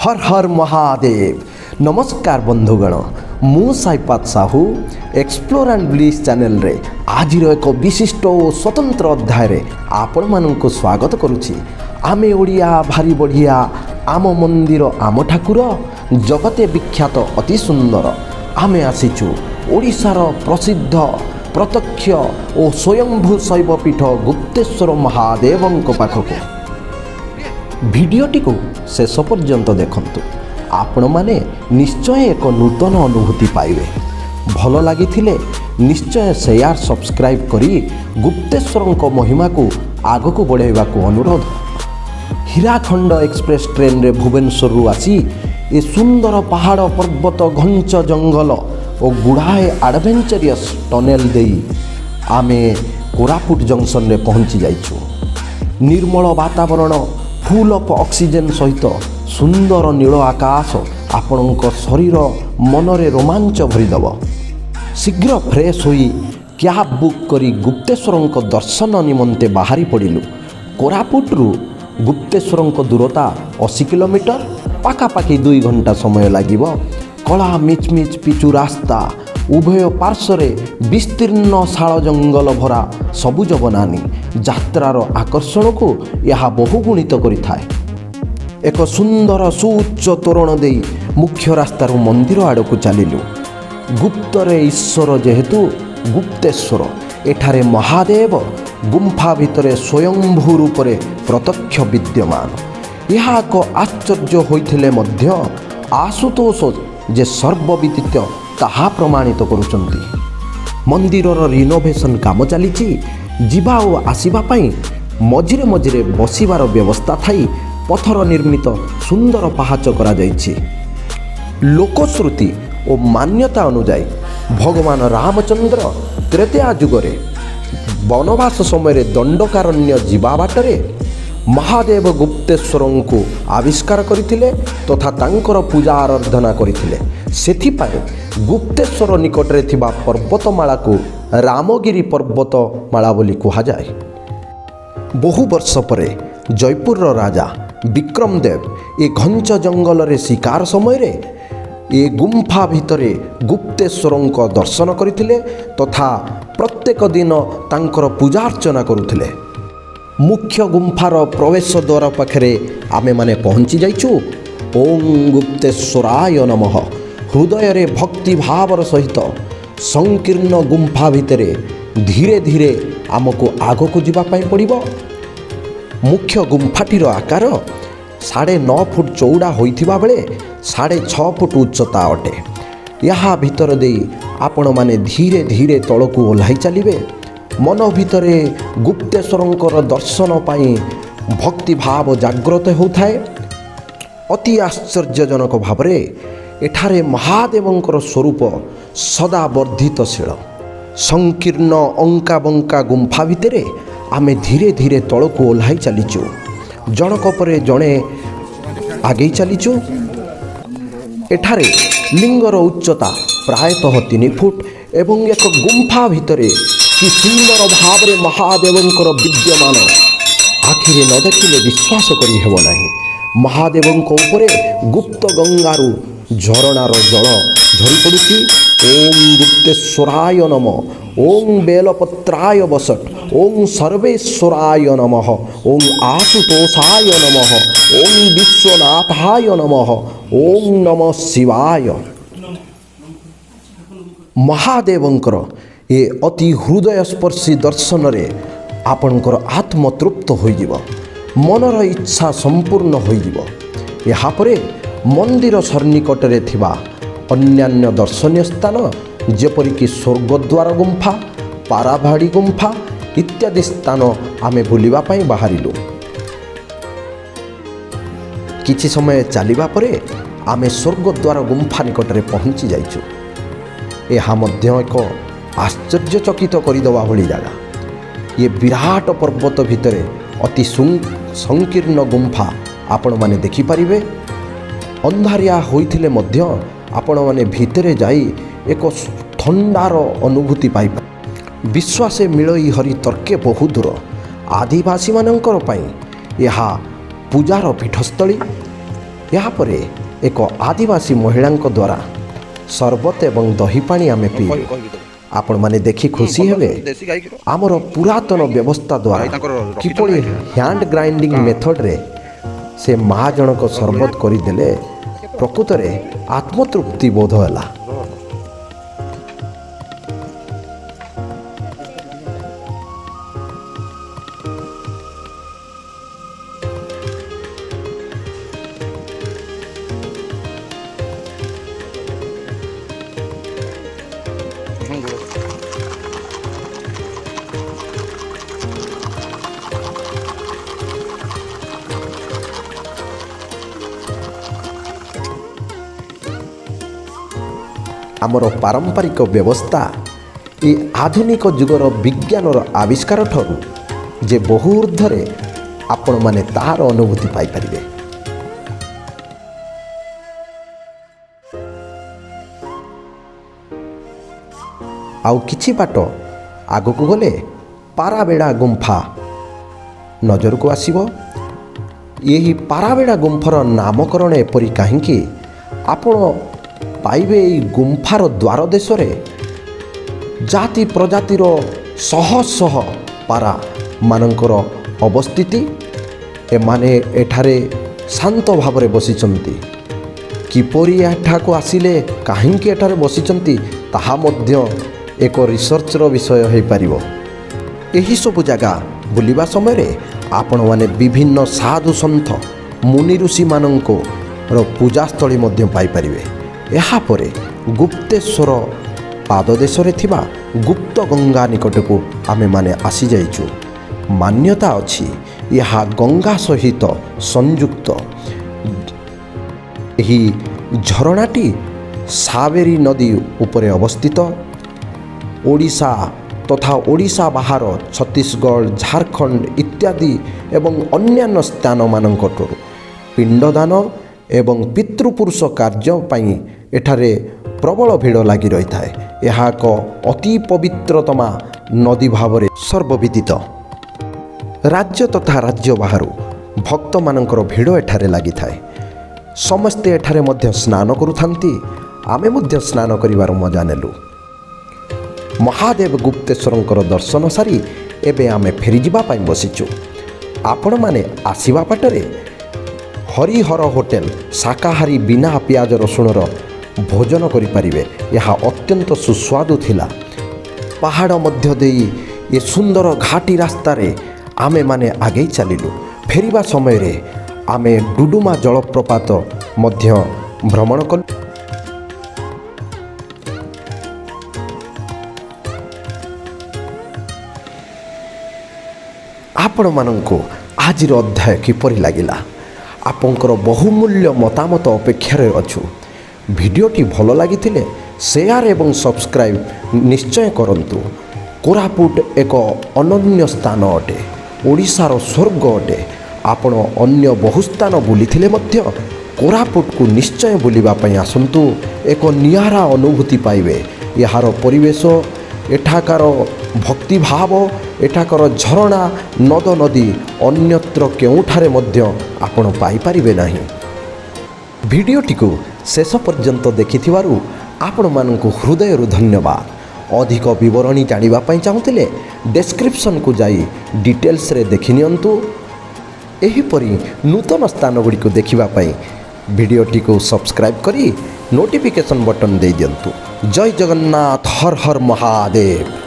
ହର ହର ମହାଦେବ। ନମସ୍କାର ବନ୍ଧୁଗଣ, ମୁଁ ସାଇପାତ ସାହୁ। ଏକ୍ସପ୍ଲୋର ଆଣ୍ଡ ବ୍ଲିସ୍ ଚ୍ୟାନେଲରେ ଆଜିର ଏକ ବିଶିଷ୍ଟ ଓ ସ୍ୱତନ୍ତ୍ର ଅଧ୍ୟାୟରେ ଆପଣମାନଙ୍କୁ ସ୍ୱାଗତ କରୁଛି। ଆମେ ଓଡ଼ିଆ ଭାରି ବଢ଼ିଆ, ଆମ ମନ୍ଦିର ଆମ ଠାକୁର ଜଗତେ ବିଖ୍ୟାତ ଅତି ସୁନ୍ଦର। ଆମେ ଆସିଛୁ ଓଡ଼ିଶାର ପ୍ରସିଦ୍ଧ ପ୍ରତ୍ୟକ୍ଷ ଓ ସ୍ୱୟଂଭୂ ଶୈବପୀଠ ଗୁପ୍ତେଶ୍ୱର ମହାଦେବଙ୍କ ପାଖକୁ। ଭିଡ଼ିଓଟିକୁ ଶେଷ ପର୍ଯ୍ୟନ୍ତ ଦେଖନ୍ତୁ, ଆପଣମାନେ ନିଶ୍ଚୟ ଏକ ନୂତନ ଅନୁଭୂତି ପାଇବେ। ଭଲ ଲାଗିଥିଲେ ନିଶ୍ଚୟ ସେୟାର, ସବସ୍କ୍ରାଇବ୍ କରି ଗୁପ୍ତେଶ୍ୱରଙ୍କ ମହିମାକୁ ଆଗକୁ ବଢ଼ାଇବାକୁ ଅନୁରୋଧ। ହୀରାଖଣ୍ଡ ଏକ୍ସପ୍ରେସ୍ ଟ୍ରେନ୍ରେ ଭୁବନେଶ୍ୱରରୁ ଆସି ଏ ସୁନ୍ଦର ପାହାଡ଼ ପର୍ବତ, ଘଞ୍ଚ ଜଙ୍ଗଲ ଓ ଗୁଡ଼ାଏ ଆଡ଼ଭେଞ୍ଚରିୟସ୍ ଟନେଲ୍ ଦେଇ ଆମେ କୋରାପୁଟ ଜଙ୍କସନରେ ପହଞ୍ଚି ଯାଇଛୁ। ନିର୍ମଳ ବାତାବରଣ, ଫୁଲ୍ ଅଫ୍ ଅକ୍ସିଜେନ୍ ସହିତ ସୁନ୍ଦର ନୀଳ ଆକାଶ ଆପଣଙ୍କ ଶରୀର ମନରେ ରୋମାଞ୍ଚ ଭରିଦେବ। ଶୀଘ୍ର ଫ୍ରେଶ୍ ହୋଇ କ୍ୟାବ୍ ବୁକ୍ କରି ଗୁପ୍ତେଶ୍ୱରଙ୍କ ଦର୍ଶନ ନିମନ୍ତେ ବାହାରି ପଡ଼ିଲୁ। କୋରାପୁଟରୁ ଗୁପ୍ତେଶ୍ୱରଙ୍କ ଦୂରତା 80 କିଲୋମିଟର, ପାଖାପାଖି 2 ଘଣ୍ଟା ସମୟ ଲାଗିବ। କଳା ମିଚମିଚ ପିଚୁ ରାସ୍ତା, ଉଭୟ ପାର୍ଶ୍ୱରେ ବିସ୍ତୀର୍ଣ୍ଣ ଶାଳ ଜଙ୍ଗଲ ଭରା ସବୁଜ ବନାନୀ, ଯାତ୍ରାର ଆକର୍ଷଣକୁ ଏହା ବହୁଗୁଣିତ କରିଥାଏ। ଏକ ସୁନ୍ଦର ସୁଉଚ୍ଚ ତୋରଣ ଦେଇ ମୁଖ୍ୟ ରାସ୍ତାରୁ ମନ୍ଦିର ଆଡ଼କୁ ଚାଲିଲୁ। ଗୁପ୍ତରେ ଈଶ୍ୱର ଯେହେତୁ ଗୁପ୍ତେଶ୍ୱର, ଏଠାରେ ମହାଦେବ ଗୁମ୍ଫା ଭିତରେ ସ୍ୱୟଂଭୂ ରୂପରେ ପ୍ରତ୍ୟକ୍ଷ ବିଦ୍ୟମାନ। ଏହା ଏକ ଆଶ୍ଚର୍ଯ୍ୟ ହୋଇଥିଲେ ମଧ୍ୟ ଆଶୁତୋଷ ଯେ ସର୍ବବିଦିତ, ତାହା ପ୍ରମାଣିତ କରୁଛନ୍ତି। ମନ୍ଦିରର ରିନୋଭେସନ୍ କାମ ଚାଲିଛି। ଯିବା ଓ ଆସିବା ପାଇଁ ମଝିରେ ମଝିରେ ବସିବାର ବ୍ୟବସ୍ଥା ଥାଇ ପଥର ନିର୍ମିତ ସୁନ୍ଦର ପାହାଚ କରାଯାଇଛି। ଲୋକଶ୍ରୁତି ଓ ମାନ୍ୟତା ଅନୁଯାୟୀ ଭଗବାନ ରାମଚନ୍ଦ୍ର ତ୍ରେତୟା ଯୁଗରେ ବନବାସ ସମୟରେ ଦଣ୍ଡକାରଣ୍ୟ ଯିବା ବାଟରେ ମହାଦେବ ଗୁପ୍ତେଶ୍ୱରଙ୍କୁ ଆବିଷ୍କାର କରିଥିଲେ ତଥା ତାଙ୍କର ପୂଜା ଆରାଧନା କରିଥିଲେ। ସେଥିପାଇଁ ଗୁପ୍ତେଶ୍ୱର ନିକଟରେ ଥିବା ପର୍ବତମାଳାକୁ ରାମଗିରି ପର୍ବତମାଳା ବୋଲି କୁହାଯାଏ। ବହୁ ବର୍ଷ ପରେ ଜୟପୁରର ରାଜା ବିକ୍ରମ ଦେବ ଏ ଘଞ୍ଚ ଜଙ୍ଗଲରେ ଶିକାର ସମୟରେ ଏ ଗୁମ୍ଫା ଭିତରେ ଗୁପ୍ତେଶ୍ୱରଙ୍କ ଦର୍ଶନ କରିଥିଲେ ତଥା ପ୍ରତ୍ୟେକ ଦିନ ତାଙ୍କର ପୂଜା ଅର୍ଚ୍ଚନା କରୁଥିଲେ। ମୁଖ୍ୟ ଗୁମ୍ଫାର ପ୍ରବେଶ ଦ୍ୱାର ପାଖରେ ଆମେମାନେ ପହଞ୍ଚି ଯାଇଛୁ। ଓଁ ଗୁପ୍ତେଶ୍ୱରାୟ ନମଃ। ହୃଦୟରେ ଭକ୍ତି ଭାବର ସହିତ ସଂକୀର୍ଣ୍ଣ ଗୁମ୍ଫା ଭିତରେ ଧୀରେ ଧୀରେ ଆମକୁ ଆଗକୁ ଯିବା ପାଇଁ ପଡ଼ିବ। ମୁଖ୍ୟ ଗୁମ୍ଫାଟିର ଆକାର 9.5 ଫୁଟ ଚଉଡ଼ା ହୋଇଥିବା ବେଳେ 6.5 ଫୁଟ ଉଚ୍ଚତା ଅଟେ। ଏହା ଭିତର ଦେଇ ଆପଣମାନେ ଧୀରେ ଧୀରେ ତଳକୁ ଓହ୍ଲାଇ ଚାଲିବେ। ମନ ଭିତରେ ଗୁପ୍ତେଶ୍ୱରଙ୍କର ଦର୍ଶନ ପାଇଁ ଭକ୍ତିଭାବ ଜାଗ୍ରତ ହେଉଥାଏ। ଅତି ଆଶ୍ଚର୍ଯ୍ୟଜନକ ଭାବରେ ଏଠାରେ ମହାଦେବଙ୍କର ସ୍ୱରୂପ ସଦା ବର୍ଦ୍ଧିତଶୀଳ। ସଂକୀର୍ଣ୍ଣ ଅଙ୍କା ବଙ୍କା ଗୁମ୍ଫା ଭିତରେ ଆମେ ଧୀରେ ଧୀରେ ତଳକୁ ଓହ୍ଲାଇ ଚାଲିଛୁ। ଜଣକ ପରେ ଜଣେ ଆଗେଇ ଚାଲିଛୁ। ଏଠାରେ ଲିଙ୍ଗର ଉଚ୍ଚତା ପ୍ରାୟତଃ 3 ଫୁଟ ଏବଂ ଏକ ଗୁମ୍ଫା ଭିତରେ କି ସୁନ୍ଦର ଭାବରେ ମହାଦେବଙ୍କର ବିଦ୍ୟମାନ, ଆଖିରେ ନ ଦେଖିଲେ ବିଶ୍ୱାସ କରିହେବ ନାହିଁ। ମହାଦେବଙ୍କ ଉପରେ ଗୁପ୍ତ ଗଙ୍ଗାରୁ ଝରଣାର ଜଳ ଝରି ପଡ଼ୁଛି। ଓଁ ଗୁପ୍ତେଶ୍ୱରାୟ ନମ, ଓଁ ବେଲପତ୍ରାୟ ବସଟ, ଓଁ ସର୍ବେଶ୍ୱରାୟ ନମଃ, ଓଁ ଆଶୁତୋଷାୟ ନମଃ, ଓଁ ବିଶ୍ୱନାଥାୟ ନମଃ, ଓଁ ନମଃ ଶିବାୟ। ମହାଦେବଙ୍କର ଏ ଅତି ହୃଦୟସ୍ପର୍ଶୀ ଦର୍ଶନରେ ଆପଣଙ୍କର ଆତ୍ମତୃପ୍ତ ହୋଇଯିବ, ମନର ଇଚ୍ଛା ସମ୍ପୂର୍ଣ୍ଣ ହୋଇଯିବ। ଏହାପରେ ମନ୍ଦିର ସନ୍ନିକଟରେ ଥିବା ଅନ୍ୟାନ୍ୟ ଦର୍ଶନୀୟ ସ୍ଥାନ ଯେପରିକି ସ୍ୱର୍ଗଦ୍ୱାର ଗୁମ୍ଫା, ପାରାଭାଡ଼ି ଗୁମ୍ଫା ଇତ୍ୟାଦି ସ୍ଥାନ ଆମେ ବୁଲିବା ପାଇଁ ବାହାରିଲୁ। କିଛି ସମୟ ଚାଲିବା ପରେ ଆମେ ସ୍ୱର୍ଗଦ୍ୱାର ଗୁମ୍ଫା ନିକଟରେ ପହଞ୍ଚି ଯାଇଛୁ। ଏହା ମଧ୍ୟ ଏକ ଆଶ୍ଚର୍ଯ୍ୟଚକିତ କରିଦେବା ଭଳି ଜାଗା। ଇଏ ବିରାଟ ପର୍ବତ ଭିତରେ ଅତି ସଂକୀର୍ଣ୍ଣ ଗୁମ୍ଫା ଆପଣମାନେ ଦେଖିପାରିବେ। ଅନ୍ଧାରିଆ ହୋଇଥିଲେ ମଧ୍ୟ ଆପଣମାନେ ଭିତରେ ଯାଇ ଏକ ଥଣ୍ଡାର ଅନୁଭୂତି ପାଇପାରିବେ। ବିଶ୍ୱାସେ ମିଳଇ ହରି ତର୍କେ ବହୁ ଦୂର। ଆଦିବାସୀମାନଙ୍କର ପାଇଁ ଏହା ପୂଜାର ପୀଠସ୍ଥଳୀ। ଏହାପରେ ଏକ ଆଦିବାସୀ ମହିଳାଙ୍କ ଦ୍ୱାରା ସରବତ ଏବଂ ଦହି ପାଣି ଆମେ ପିଇଲୁ। ଆପଣମାନେ ଦେଖି ଖୁସି ହେବେ, ଆମର ପୁରାତନ ବ୍ୟବସ୍ଥା ଦ୍ୱାରା କିପରି ହ୍ୟାଣ୍ଡ ଗ୍ରାଇଣ୍ଡିଂ ମେଥଡ଼ରେ ସେ ମା ଜଣକ ସରବତ କରିଦେଲେ। ପ୍ରକୃତରେ ଆତ୍ମତୃପ୍ତି ବୋଧ ହେଲା। ଆମର ପାରମ୍ପରିକ ବ୍ୟବସ୍ଥା ଏ ଆଧୁନିକ ଯୁଗର ବିଜ୍ଞାନର ଆବିଷ୍କାର ଠାରୁ ଯେ ବହୁ ଉର୍ଦ୍ଧ୍ୱରେ, ଆପଣମାନେ ତାହାର ଅନୁଭୂତି ପାଇପାରିବେ। ଆଉ କିଛି ବାଟ ଆଗକୁ ଗଲେ ପାରାବେଡ଼ା ଗୁମ୍ଫା ନଜରକୁ ଆସିବ। ଏହି ପାରାବେଡ଼ା ଗୁମ୍ଫାର ନାମକରଣ ଏପରି କାହିଁକି, ଆପଣ ପାଇବେ ଏଇ ଗୁମ୍ଫାର ଦ୍ୱାର ଦେଶରେ ଜାତି ପ୍ରଜାତିର ଶହ ଶହ ପାରା ମାନଙ୍କର ଅବସ୍ଥିତି। ଏମାନେ ଏଠାରେ ଶାନ୍ତ ଭାବରେ ବସିଛନ୍ତି। କିପରି ଏଠାକୁ ଆସିଲେ, କାହିଁକି ଏଠାରେ ବସିଛନ୍ତି, ତାହା ମଧ୍ୟ ଏକ ରିସର୍ଚ୍ଚର ବିଷୟ ହୋଇପାରିବ। ଏହିସବୁ ଜାଗା ବୁଲିବା ସମୟରେ ଆପଣମାନେ ବିଭିନ୍ନ ସାଧୁ ସନ୍ଥ, ମୁନି ଋଷିମାନଙ୍କର ପୂଜାସ୍ଥଳୀ ମଧ୍ୟ ପାଇପାରିବେ। ଏହାପରେ ଗୁପ୍ତେଶ୍ୱର ପାଦଦେଶରେ ଥିବା ଗୁପ୍ତ ଗଙ୍ଗା ନିକଟକୁ ଆମେମାନେ ଆସିଯାଇଛୁ। ମାନ୍ୟତା ଅଛି, ଏହା ଗଙ୍ଗା ସହିତ ସଂଯୁକ୍ତ। ଏହି ଝରଣାଟି ସାବେରୀ ନଦୀ ଉପରେ ଅବସ୍ଥିତ। ଓଡ଼ିଶା ତଥା ଓଡ଼ିଶା ବାହାର ଛତିଶଗଡ଼, ଝାଡ଼ଖଣ୍ଡ ଇତ୍ୟାଦି ଏବଂ ଅନ୍ୟାନ୍ୟ ସ୍ଥାନମାନଙ୍କଠାରୁ ପିଣ୍ଡଦାନ ଏବଂ ପିତୃପୁରୁଷ କାର୍ଯ୍ୟ ପାଇଁ ଏଠାରେ ପ୍ରବଳ ଭିଡ଼ ଲାଗି ରହିଥାଏ। ଏହା ଏକ ଅତି ପବିତ୍ରତମା ନଦୀ ଭାବରେ ସର୍ବବିଦିତ। ରାଜ୍ୟ ତଥା ରାଜ୍ୟ ବାହାରୁ ଭକ୍ତମାନଙ୍କର ଭିଡ଼ ଏଠାରେ ଲାଗିଥାଏ। ସମସ୍ତେ ଏଠାରେ ମଧ୍ୟ ସ୍ନାନ କରୁଥାନ୍ତି। ଆମେ ମଧ୍ୟ ସ୍ନାନ କରିବାର ମଜା ନେଲୁ। ମହାଦେବ ଗୁପ୍ତେଶ୍ୱରଙ୍କର ଦର୍ଶନ ସାରି ଏବେ ଆମେ ଫେରିଯିବା ପାଇଁ ବସିଛୁ। ଆପଣମାନେ ଆସିବା ବାଟରେ ହରିହର ହୋଟେଲ ଶାକାହାରୀ ବିନା ପିଆଜ ରସୁଣର ଭୋଜନ କରିପାରିବେ। ଏହା ଅତ୍ୟନ୍ତ ସୁସ୍ୱାଦୁ ଥିଲା। ପାହାଡ଼ ମଧ୍ୟ ଦେଇ ଏ ସୁନ୍ଦର ଘାଟି ରାସ୍ତାରେ ଆମେମାନେ ଆଗେଇ ଚାଲିଲୁ। ଫେରିବା ସମୟରେ ଆମେ ଡୁଡୁମା ଜଳପ୍ରପାତ ମଧ୍ୟ ଭ୍ରମଣ କଲୁ। ଆପଣମାନଙ୍କୁ ଆଜିର ଅଧ୍ୟାୟ କିପରି ଲାଗିଲା? ଆପଣଙ୍କର ବହୁମୂଲ୍ୟ ମତାମତ ଅପେକ୍ଷାରେ ଅଛୁ। ଭିଡ଼ିଓଟି ଭଲ ଲାଗିଥିଲେ ସେୟାର ଏବଂ ସବସ୍କ୍ରାଇବ୍ ନିଶ୍ଚୟ କରନ୍ତୁ। କୋରାପୁଟ ଏକ ଅନନ୍ୟ ସ୍ଥାନ ଅଟେ, ଓଡ଼ିଶାର ସ୍ୱର୍ଗ ଅଟେ। ଆପଣ ଅନ୍ୟ ବହୁ ସ୍ଥାନ ବୁଲିଥିଲେ ମଧ୍ୟ କୋରାପୁଟକୁ ନିଶ୍ଚୟ ବୁଲିବା ପାଇଁ ଆସନ୍ତୁ। ଏକ ନିଆରା ଅନୁଭୂତି ପାଇବେ। ଏହାର ପରିବେଶ, ଏଠାକାର ଭକ୍ତିଭାବ, ଏଠାକାର ଝରଣା, ନଦ ନଦୀ ଅନ୍ୟତ୍ର କେଉଁଠାରେ ମଧ୍ୟ ଆପଣ ପାଇପାରିବେ ନାହିଁ। ଭିଡ଼ିଓଟିକୁ ଶେଷ ପର୍ଯ୍ୟନ୍ତ ଦେଖିଥିବାରୁ ଆପଣମାନଙ୍କୁ ହୃଦୟରୁ ଧନ୍ୟବାଦ। ଅଧିକ ବିବରଣୀ ଜାଣିବା ପାଇଁ ଚାହୁଁଥିଲେ ଡେସ୍କ୍ରିପସନ୍କୁ ଯାଇ ଡିଟେଲ୍ସରେ ଦେଖିନିଅନ୍ତୁ। ଏହିପରି ନୂତନ ସ୍ଥାନଗୁଡ଼ିକୁ ଦେଖିବା ପାଇଁ ଭିଡ଼ିଓଟିକୁ ସବସ୍କ୍ରାଇବ୍ କରି ନୋଟିଫିକେସନ୍ ବଟନ୍ ଦେଇଦିଅନ୍ତୁ। ଜୟ ଜଗନ୍ନାଥ, ହର ହର ମହାଦେବ।